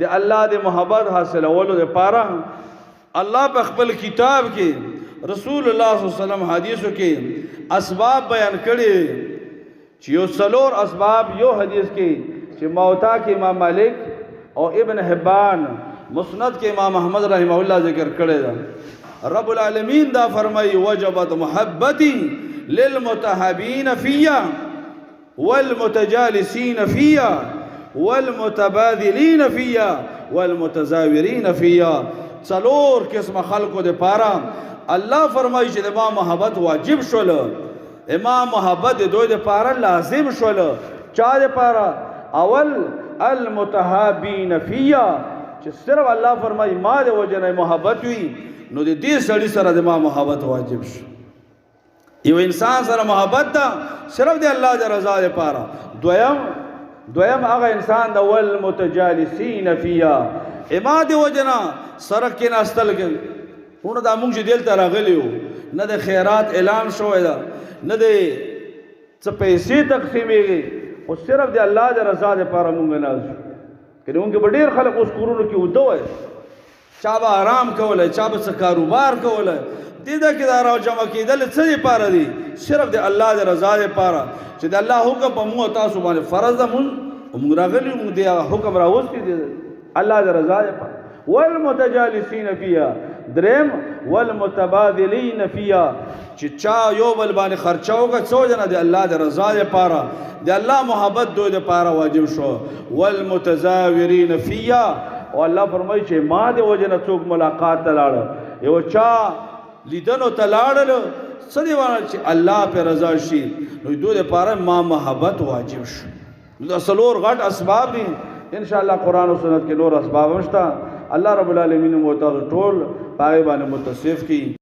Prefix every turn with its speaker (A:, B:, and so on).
A: د الله د محبت حاصلولو لپاره الله په خپل کتاب کې، رسول الله صلی الله علیه وسلم حدیثو کې اسباب بیان کړي، چې یو څلور اسباب یو حدیث کې چې موطا کې امام مالک او ابن حبان، مسند کې امام احمد رحمه الله ذکر کړی دا. رب العالمین دا فرمایي: وجبت محبتي للمتحابین فیا والمتجالسين فيا والمتبادلين فيا والمتزاورين فيا. څلور قسم خلکو د پاره الله فرمایي چې د ما محبت واجب شول، ما محبت د دوی د پاره لازم شول. چا د پاره؟ اول المتحابین فیا، چې صرف الله فرمایي ما د وجنه محبت وي، نو د دې سړي سره د ما محبت واجب شو. یو انسان سره محبت ده صرف د الله د رضا لپاره. دویم هغه انسان د ول متجالسین فیا، اما د وجنا سره کې ناستل کې. ونه دا موږ چې دلته راغلی یو، نه د خیرات اعلان شوی ده، نه د څه پیسې تقسیمېږي، خو صرف د الله د رضا لپاره موږ ناست. کله موږ به ډېر خلک اوس کورونو کې وده وای، چا به آرام کولی، چا به څه کاروبار کولی. دې دا کې دا را جمع کېدل څه دپاره دي؟ صرف د الله د رضا دپاره، چې د الله حکم په موږ تاسو باندې فرض ده. موږ راغلي، موږ دې حکم راوستي دی الله د رضا دپاره. والمتجالسین فیها. دریم والمتبادلین فیها، چې چا یو بل باندې خرچه وکړه، څو جنه د الله د رضا لپاره، د الله محبت دوی لپاره واجب شو. والمتزاورین فیا، او الله فرمایي چې ما د وجه نه څوک ملاقات ته لاړ، یو چا لیدنو ته لاړل، څه دی وانه چې الله په رضا شي، نو دوی لپاره ما محبت واجب شو. دا څلور غټ اسباب دي. ان شاء الله قرآن او سنت کې نور اسباب هم شته. الله رب العالمین مو تاسو ټول پای باندې متصف کی.